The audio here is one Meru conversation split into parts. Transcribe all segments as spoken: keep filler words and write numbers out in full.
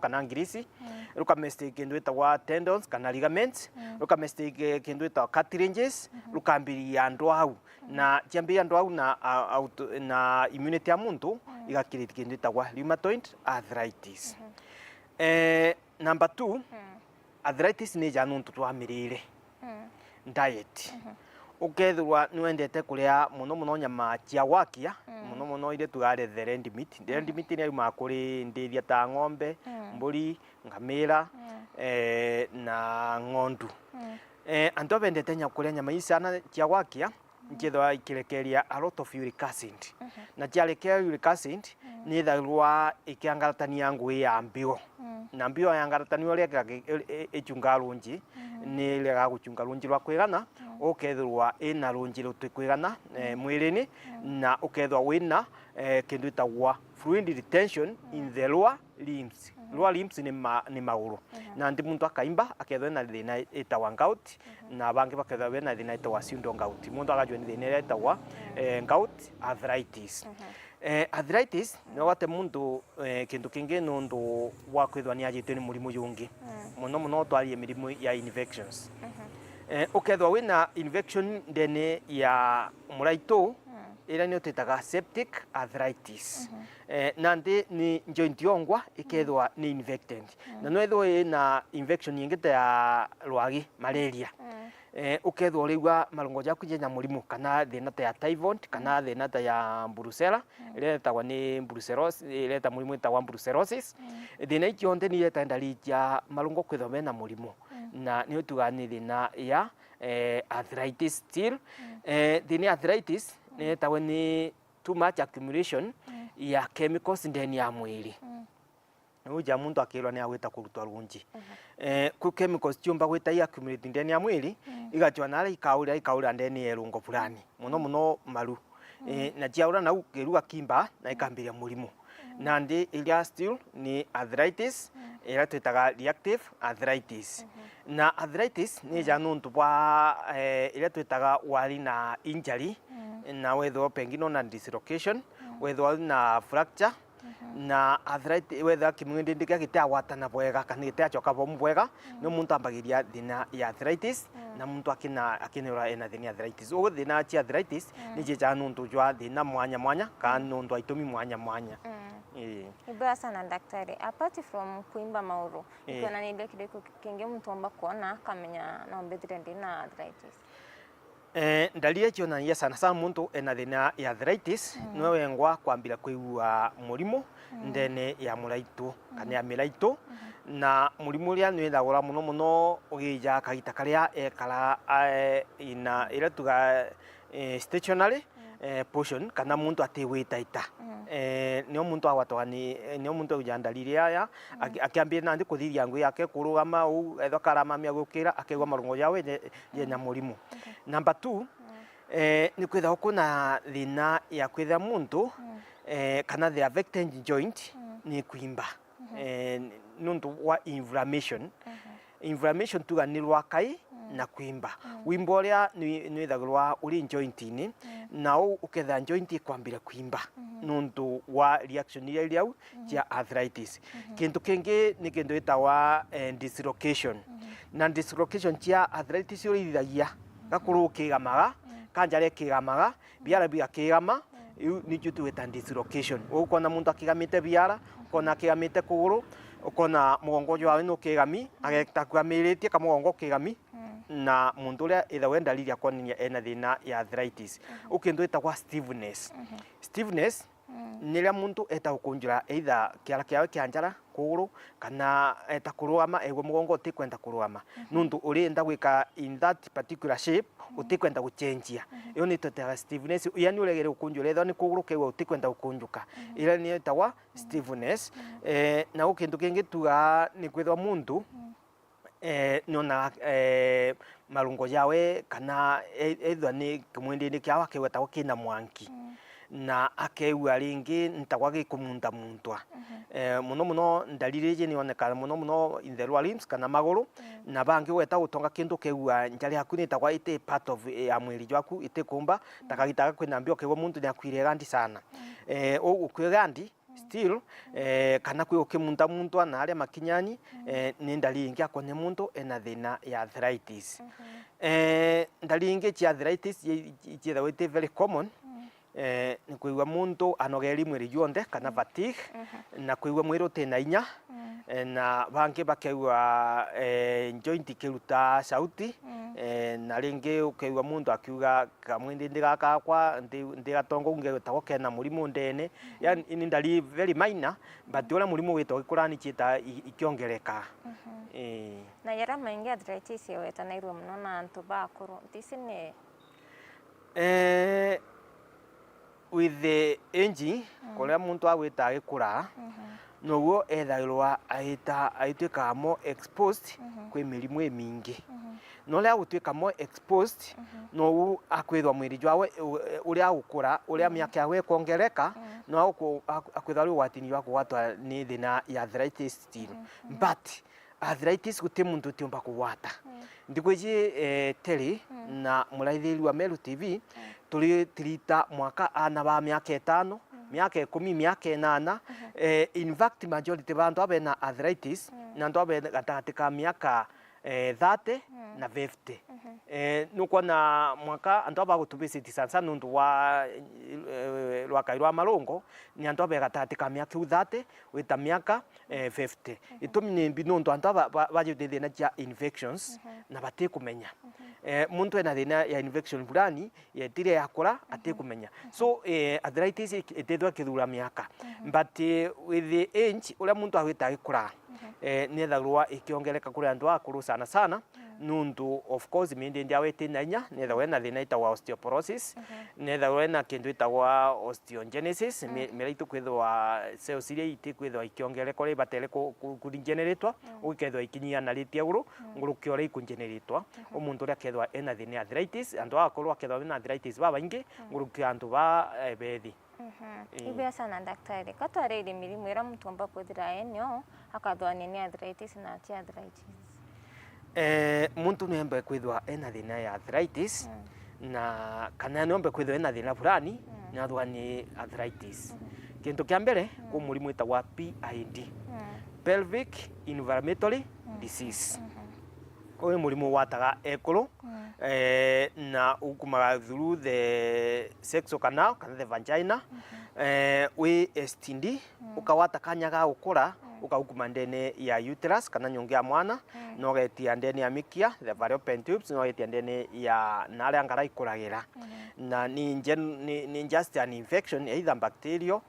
kana ngirisi, ruka mistake kintu itagwa tendons kana ligaments, ruka mistake kintu itagwa cartilages, rukambiriria ndwau. Na ciambiriria ndwau na, a, auto-, na immunity ya muntu igakiriti kintu itagwa rheumatoid arthritis. Eh, number two, arthritis ni ja nuntu twa mirire, diet. Ukethirwa ni wendete kuria muno muno nyama cia gwakia, muno muno iria tugaga the red meat. The red meat ni yaumaga kuri ndithia ta ng'ombe, mburi, ngamira, eh, na ng'ondu. Eh, antu abendete nya-, kuria nyama ii sana cia gwakia, nkethirwa ikirekeria a lot of uric acid. Na ciarekea uric acid, ni ithagirwa ikiangaratania ngugi ya mbio. Na mbio yangaratania uria ika-, i-, i-, icungaga runji, ni iregaga gucunga runji rwa kwigana, ukethirwa ina runji ruti kwigana, eh, mwirini, na ukethirwa wina, eh, kintu itagwa fluid retention in the lower limbs. Lower limbs ni ma-, ni maguru. Nandi muntu akaimba akethirwa ena thina itagwa gout, na bangi bakethirwa bena thina itagwa pseudo gout. Muntu agajua ni thina iria itagwa, eh, gout arthritis. Eh, arthritis ni gwate muntu, eh, kintu kingi nuntu bwa kwithirwa ni ajitwe ni murimu jungi. Muno muno twarie mirimu ya infections. Eh, ukethirwa wina infection ndene ya muraitu, iria nio twitaga septic arthritis. Eh, nandi ni joint yongwa ikethirwa ni infected. Na no ithirwa ina infection ingi ta ya rwagi, malaria. Eh, ukethirwa urigua marungo jaku jena murimu, kana thina ta ya typhoid, kana thina ta ya brucella, iria itagwa ni brucellosis, iria ita murimu itagwa brucellosis. Thina ii cionthe ni iretaga ndalili cia marungo kwithirwa mena murimu. Na nio tugaga ni thina ya, eh, arthritis still. Eh, thina ya arthritis ni yetagwa ni too much accumulation ya chemicals ndene ya mwiri. Riu ja muntu akirwa ni agwita kurutwa runji. Eh, ku chemicals ciumba gwita i accumulate ndene ya mwiri, igachwa naria ikaurira, ikaurira ndene ya irungo fulani. Muno muno maru. Eh, na ciaura nau kiru gakimba na ikambiria murimu. Nandi iria still ni arthritis, iria twitaga reactive arthritis. Na arthritis ni ja nuntu bwa, eh, iria twitaga wari na injury, na wethirwa pengine una dislocation, wethirwa na fracture, na arthritis, wethirwa kimwindindi kia gitiagwatana bwega, kana gitiacoka bomu bwega, no muntu ambagiria thina ya arthritis, na muntu akina-, akinirwa ena thina ya arthritis. Ugu thina cia arthritis ni cijaga nuntu jwa thina mwanya mwanya, kana nuntu wa itumi mwanya mwanya. Ii. Ibwega sana daktari. Apart from kuimba mauru, ukiona ni iria kiriku kingi muntu omba kuona akamenya no mbithire ndina arthritis? Eh, ndalili cionanagia sana sana muntu ena thina ya arthritis, niwe wengwa kwambira kwigua murimu ndene ya muraitu, kana ya miraitu. Na murimu uria ni withagirwa muno muno ugija kagita karia ekara, eh, ina, iria tuga, eh, stationary, eh, portion, kana muntu atigwitaita. Eh, nio muntu agwatwa ni, eh, nio muntu auja ndalili yaya, aki-, akiambia nandi kuthithia ngugi yake, kurugama uu, ethwa karamamia gukira, akegua marungo jawe je-, jena murimu. Number two, eh, ni kwithagwa kuna thina ya kwithira muntu, eh, kana the affected joint ni kwimba. Eh, nuntu wa inflammation. Inflammation tuga ni rwakai na kwimba. Wimba uria ni, nwithagirwa uri joint-ini, na u-, ukethira joint ikwambira kwimba nuntu wa reaction iria iri au cia arthritis. Kintu kingi ni kintu gitagwa, eh, dislocation. Na dislocation cia arthritis uria ithithagia, gakuru ukigamaga, kanjara ikigamaga, biara bigakigama, iu nicio tugwita dislocation. Ukona muntu akigamite biara, ukona akigamite kuguru, ukona mugongo jwawe nukigami, ageta kugamiritie kamugongo kigami, na muntu uria ithagwa e ndariri ya kwonania ena thina ya arthritis. U kintu gitagwa stiffness. Stiffness ni riria muntu eta gukunjura either kiara kiawe kia njara, kuguru, kana eta kurugama, egua mugongo utikwenda kurugama. Nuntu urienda gwika in that particular shape, utikwenda gucenjia. Iyo ni twitaga stiffness. Yani uregere gukunjura, ethwa ni kuguru kegua utikwenda gukunjuka. Ira ni yetagwa stiffness. Eh, na u kintu kingi tugaa ni kwithwa muntu, eh, nona, eh, marungo jawe, kana e-, ethwa ni kimwindini kiawe akigwetagwa kina mwanki. Na akegua ringi ntagwa gikumuntamuntwa. Eh, muno muno ndariri iji nionekaga muno muno in the lower limbs kana maguru, na bangi ugeta gutonga kintu ukegua njara yaku nitagwa iti part of, eh, ya mwiri jwaku, itikumba, ta kagita gaka kwina mbio ukegua muntu niakwire gandi sana. Eh, u-, ukwire gandi, still, eh, kana kwi ukimuntamuntwa na aria makinyani, eh, ni ndari ingi akonya muntu ena thina ya arthritis. Eh, ndari ingi cia arthritis i-, i-, ciithagwa iti very common, eh, ni kwigua muntu anogeri mwiri juonthe kana fatigue, na kwigua mwiri utina inya, eh, na bangi bakegua, eh, joint ikiruta sauti, eh, na ringi ukegua muntu akiuga, "Kamwindi ndi gakakwa, ndi, ndi gatongo nge gutagwo kena murimu ndene." Yani, ni ndari very minor, but uria murimu witagwa gikurani ciita i-, ikiongereka. Eh. Na jaria maingi arthritis iwetanairwe mono na antu bakuru, ntisi ni Eh, with the age, kuria muntu agwita agikura, noguo ethagirwa aita, aituikaga more exposed kwi mirimu imingi. Na uria agutuika more exposed, noguo akwithwa mwiri jwawe u-, uria agukura, uria miaka yawe ikwongereka, no aku-, aku-, akwithwa ari ugwatini jwa kugwatwa ni thina ya arthritis still. But arthritis guti muntu utiumba kugwata. Nthikuu iji, eh, Terry na muraithiri wa Meru T V, turi tirita mwaka aana ba miaka itano, miaka ikumi, miaka inana. Eh, in fact, majority ba antu abena arthritis na antu abe gatagati ka miaka, eh, thirty na fifty. Eh, nukwona mwaka antu aba bagutu visit sana sana nuntu wa, eh, rwakai rwa marungo, ni antu abe gatagati ka miaka iu thirty wita miaka, eh, fifty. Itumi ni mbi nuntu antu aba ba-, bajite thina cia infections na batikumenya. Eh, muntu ena thina ya infection fulani, yetire yakura, atikumenya. So, eh, arthritis ik-, itithwa ikithura miaka. But, eh, with the age, uria muntu agwita agikura, eh, niethagirwa ikiongereka kuri antu akuru sana sana, nuntu, of course, miindi ndiawe iti na inya, nethagwa ena thina itagwa osteoporosis, nethagwa ena kintu itagwa osteogenesis, mi-, mira itu kwithwa cells iria iti kwithwa ikiongereka uria ibatere ku-, ku-, kuregeneratwa, ugikethwa ikinyianaritie iguru, nguruki uria ikunjeneratwa. Umuntu uria akethwa ena thina ya arthritis, antu akuru akethwa bena arthritis babaingi, nguruki ya antu ba, eh, bethi. Ii. Ibwega sana daktari. Ka twaririe mirimu iria muntu omba kwithira enio, akathwania ni arthritis na ti arthritis. Eh, muntu niombe kwithwa ena thina ya arthritis, na kana niombe kwithwa ena thina fulani, nathwa ni arthritis. Kintu kia mbere, ku murimu witagwa P I D, pelvic inflammatory disease. Uyu ni murimu ugwataga ekuru, eh, na ukumaga through the sexual canal kana the vagina, eh, wi S T D, ukagwata kanya ga gukura, ukaukuma ndene ya uterus kana nyongo ya mwana, na ugetia ndene ya mikia, the fallopian tubes, na ugetia ndene ya naria ngara ikuragira. Na ni gen-, ni, ni just an infection, either bacterial,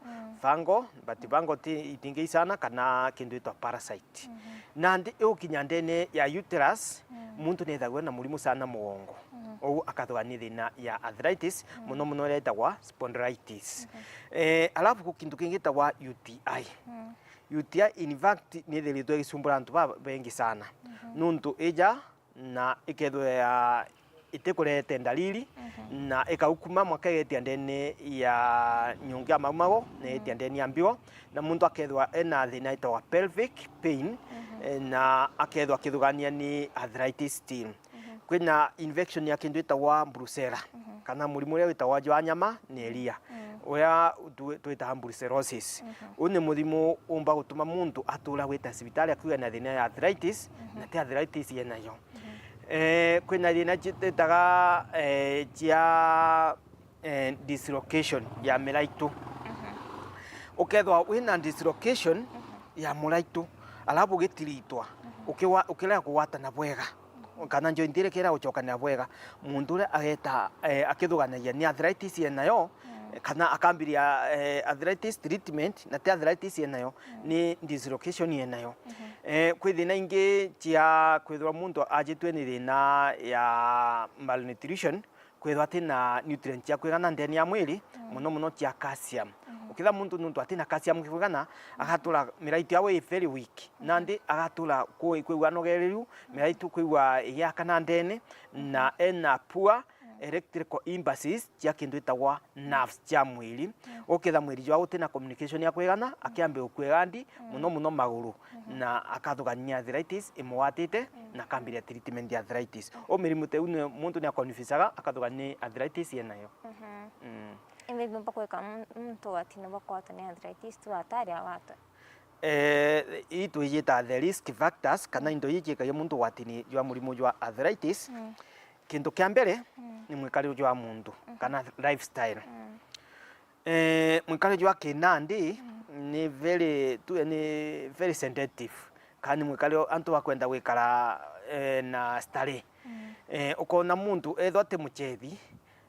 fungal, but fungal ti, itingi sana, kana kintu itwa parasite. Nandi igukinya ndene ya uterus, muntu nethagwa na murimu sana mugongo. Ou akathugania thina ya arthritis, muno muno iria itagwa spondylitis. Eh, alafu ku kintu kingi itagwa U T I. U T I, in fact, nithiritwe igisumbura antu babengi sana. Nuntu ija na ikethwa ya itikurete ndariri, na ikaukuma mwaka igetia ndene ya nyongo ya maumago, na igetia ndene ya mbigo, na muntu akethwa ena thina itagwa pelvic pain, eh, na akethwa akithugania ni arthritis still. Kwina infection ya kintu itagwa brucella, kana murimu uria witagwa jwa nyama, ni iria. Uria tu-, twitaga brucellosis. Uu ni murimu umba gutuma muntu atura gwita cibitari akiuga ena thina ya arthritis, na ti arthritis enayo. Eh, kwina thina cititaga, eh, cia, eh, dislocation ya miraitu. Ukethwa wina dislocation ya muraitu, alafu ugitiritwa, ukiwa-, ukirega kugwatana bwega, kana joint iria ikirega gucokanira bwega, muntu uria ageta, eh, akithuganagia ni arthritis enayo, kana akambiria, eh, arthritis treatment, na ti arthritis enayo, ni dislocation enayo. Eh, kwi thina ingi cia kwithirwa muntu ajitwe ni thina ya malnutrition, kwithirwa atina nutrient cia kwigana ndene ya mwiri, muno muno cia calcium. Ukithira muntu nuntu atina calcium kwigana, agatura miraitu yawe i very weak. Nandi agatura ku-, kwigua anogereriu, miraitu kwigua igiakana ndene, na ena poor electrical impulses cia kintu itagwa nerves cia mwiri. Uketha mwiri jwao utina communication ya kwigana, akiambe gukwega ndi, muno muno maguru, na akathugania arthritis imugwatite, na akambiria treatment ya arthritis. O mirimu teu ni muntu ni aconfusaga, akathugania arthritis enayo. Mm. Ni biumba kwika mu-, muntu ugwatine bwa kwatwa ni arthritis tu atari agwatwa? Eh, ii twijita the risk factors, kana into ii ciikagia muntu ugwatini jwa murimu jwa arthritis. Mm. Kintu kia mbere, mm, ni mwikarire jwa muntu, mhm, kana lifestyle. Mm. Eh, mwikarire jwa kinandi, mm, ni very, tu, ni very sedative. Kana ni mwikarire antu bakwenda gwikara, eh, na starehe. Mm. Eh, ukona muntu ethwa ti muchethi,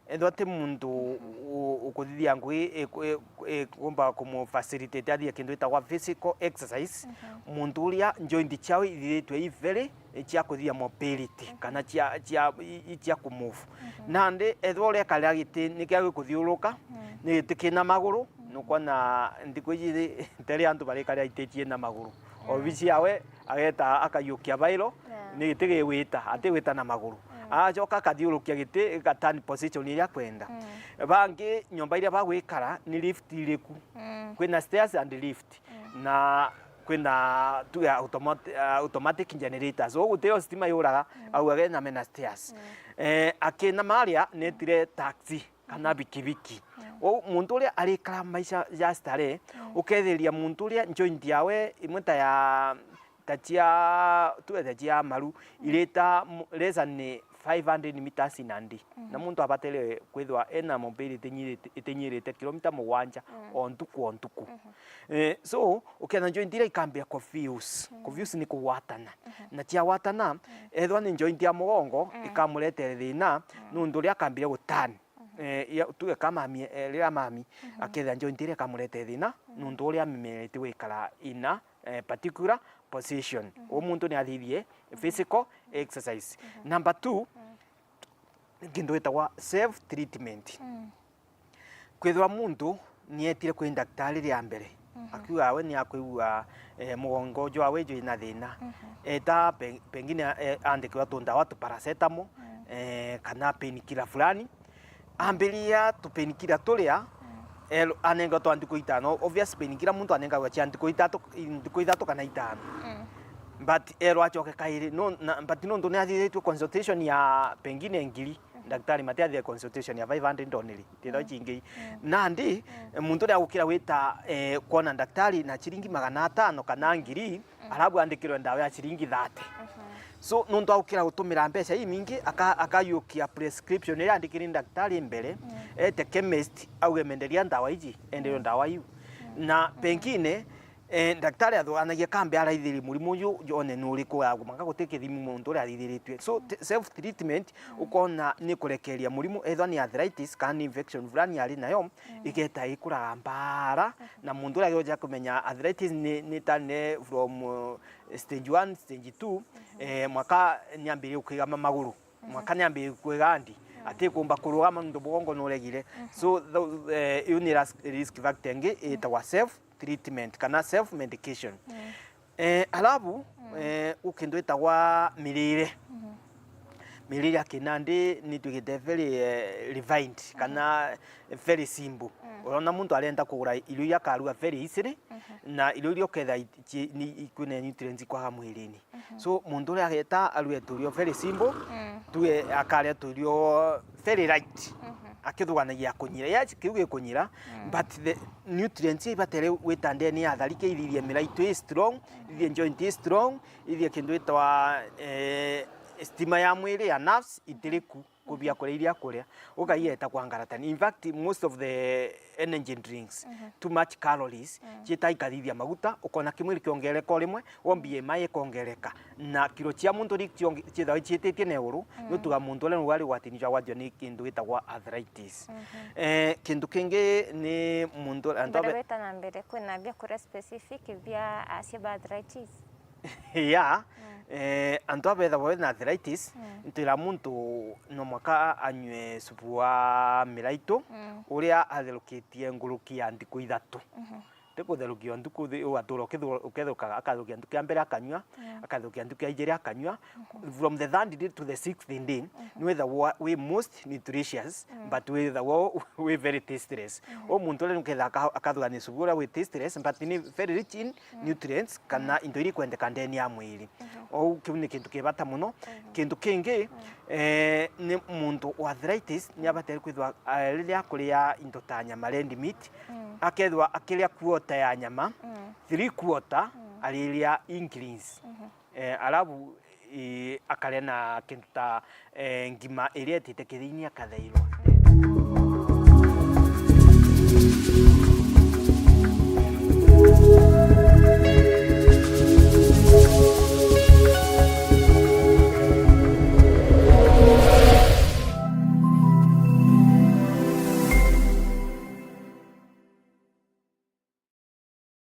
ethwa ti muntu, mhm, u-, ukuthithia ngugi iku-, iku-, ikumba kumu facilitate athithie kintu gitagwa physical exercise, mhm, muntu uria joint ciawe ithiritwe i very, cia kuthithia mobility, mhm, kana cia, cia, i-, i-, cia kumove. Mhm. Nandi ethwa urekarira giti ni kia gikuthiuruka, mm, ni giti kina maguru, mm, nukwona nthiku iji ri-, teri antu barikarira iti ciina maguru. Mm. Obici yawe ageta akaiukia bairo, yeah, ni giti gigwita, atigwita na maguru. Mm. Acoka akathiurukia giti, gika turn position iria akwenda. Mm. Bangi nyomba iria bagwikara ni lift iriku. Mm. Kwina stairs and lift. Mm. Na kwina tuge automat-, uh, automatic generators. Uguo gutio stima yuraga, mm, auga ena mena stairs. Mm. Eh, akina maria netire taxi kana bikibiki. Mm. Ou muntu uria arikara maisha ja starehe, mm, ukethiriria muntu uria joint yawe imwe ta ya, ta cia, tuge ta cia maru, mm, irita mu-, less than five hundred meters in a day. Mm. Na muntu abatere kwithwa ena mobility inyirite-, itinyirite kilomita mugwanja, mm, o ntuku o ntuku. Mhm. Eh, so, ukethira joint iria ikambia kufuse. Mm. Kufuse ni kugwatana. Mhm. Na ciagwatana, mm, ethwa ni joint ya mugongo, mm, ikamuretera thina, mm, nuntu uria akambire guturn. Mhm. Eh, ya, tuge ka mami, eh, riria mami, mhm, akethira joint iria ikamurete thina, mhm, nuntu uria amenyerete gwikara in a, eh, particular position. Mhm. Uu muntu ni athithie, mhm, physical exercise. Mhm. Number two, mm, kintu gitagwa self treatment. Mm. Kwithirwa muntu ni etire kwi ndaktari ria mbere, mhm, akiuga we ni akwigua, eh, mugongo jwawe jwina thina. Mhm. Eta pe-, pengine, eh, andikirwa tundawa tu paracetamol, mm, eh, kana painkiller fulani. Ambiriria tu painkiller turia, mm, el-, anengerwa twa ntuku itano. Obvious, painkiller muntu anengagwa cia ntuku itatu, ntuku ithatu kana itano. Mm. But erwa acoke kairi, no, na, but nontu ni athithiritue consultation ya pengine ngiri, mhm, ndaktari matiathire consultation ya five hundred only, tithao, mm, cingei. Mm. Nandi, mm, muntu ni agukira gwita, eh, kwona ndaktari na ciringi magana atano kana ngiri, mm, arabu andikirwe ndawa ya ciringi thirty. Mhm. So, nontu agukira gutumira mbeca imingi, aka-, akayukia prescription iria andikiri ndaktari mbere, mm, ete chemist, auge, "Menderia ndawa iji, enderio, mm, ndawa iu." Mm. Na, mhm, pengine, eh, ndaktari athuganagia kambe araithiri murimu uyu, jone ni uriku, agumaka guti kithimi muntu uria athithiritue. So, mm, t-, self treatment, mm, ukona ni kurekeria murimu, ethwa ni arthritis, kana ni infection fulani ari nayo, mm, igeta ikuraga mbara, mhm, na muntu uria ageja kumenya arthritis ni, ni tane from, uh, stage one, stage two, mhm, eh, mwaka ni ambirie gukigama maguru. Mhm. Mwaka ni ambirie kwigandi, mm, atikumba kurugama nontu mugongo nuregire. Mhm. So, tho-, eh, iu ni ras-, risk factor ingi, mm, itagwa self treatment kana self medication. Mm. Eh, alafu, mm, eh, gu kintu itagwa mirire. Mhm. Mirire ya kinandi ni twigite very, eh, refined, mhm, kana very simple. Mm. Urona muntu arenda kugura irio iria akarua very easily, mhm, na irio iria uketha i-, ci-, ni, ikwina nutrients ikwaga mwirini. Mhm. So, muntu uria ageta arue turio very simple, mm, tuge akaria turio very light, mhm, akithuganagia kunyira. Yes, kiu gikunyira, mm, but the nutrients ibatere gwita ndene ya thari, keithithie mira itu i strong, ithie joint i strong, ithie kintu gitwa, eh, stima ya mwiri, ya nerves, itiriku. Kubia kuria iria kuria, ukaieta kwa ngaratani. In fact, most of the energy drinks, mhm, too much calories, mm, ciita ikathithia maguta, ukona kimwiri kiongereka o rimwe, wo B M I ikongereka, na kiro cia muntu ri cionge-, ciithagwa ciititie na iguru, mm, ni utuga muntu uria ni ugwatini jwa gwatio ni kintu gitagwa arthritis. Mhm. Eh, kintu kingi ni muntu, antu Mbere abe- wita na mbere, kwina biakuria specific bia acia ba arthritis? Ya, mm, eh, antu abethagwa bena arthritis, mm, ntwira muntu no mwaka anywe supu wa miraitu, mm, uria atherukitie nguruki ya ntuku ithatu. Mhm. Ti kutherukia ntuku thi-, ugatura ukithu-, ukethukaga, akathukia ntuku ya mbere akanyua, Mm. akathukia ntuku ya ijiri akanyua. Mhm. From the third day to the sixth day, Mhm. nwithagwa wi most nutritious, Mm. but withagwa wi very tasteless. Mhm. U muntu uria nuketha aka-, akathugania cubu uria wi tasteless, but ni very rich in Mm. nutrients, kana Mm. into iria ikwendeka ndeni ya mwiri. Mhm. Ou kiu ni kintu ki bata muno. Mhm. Kintu kingi, Mm. eh, ni muntu wa arthritis ni abatere kwithwa, eh, riria akuria into ta nyama, red meat, Mm. akethwa akiria quarter ya nyama, Mm. three quarter Mm. ariria inklings. Mhm. Eh, alafu, eh, akaria na kintu ta, eh, ngima iria itite kithiini akathairwa.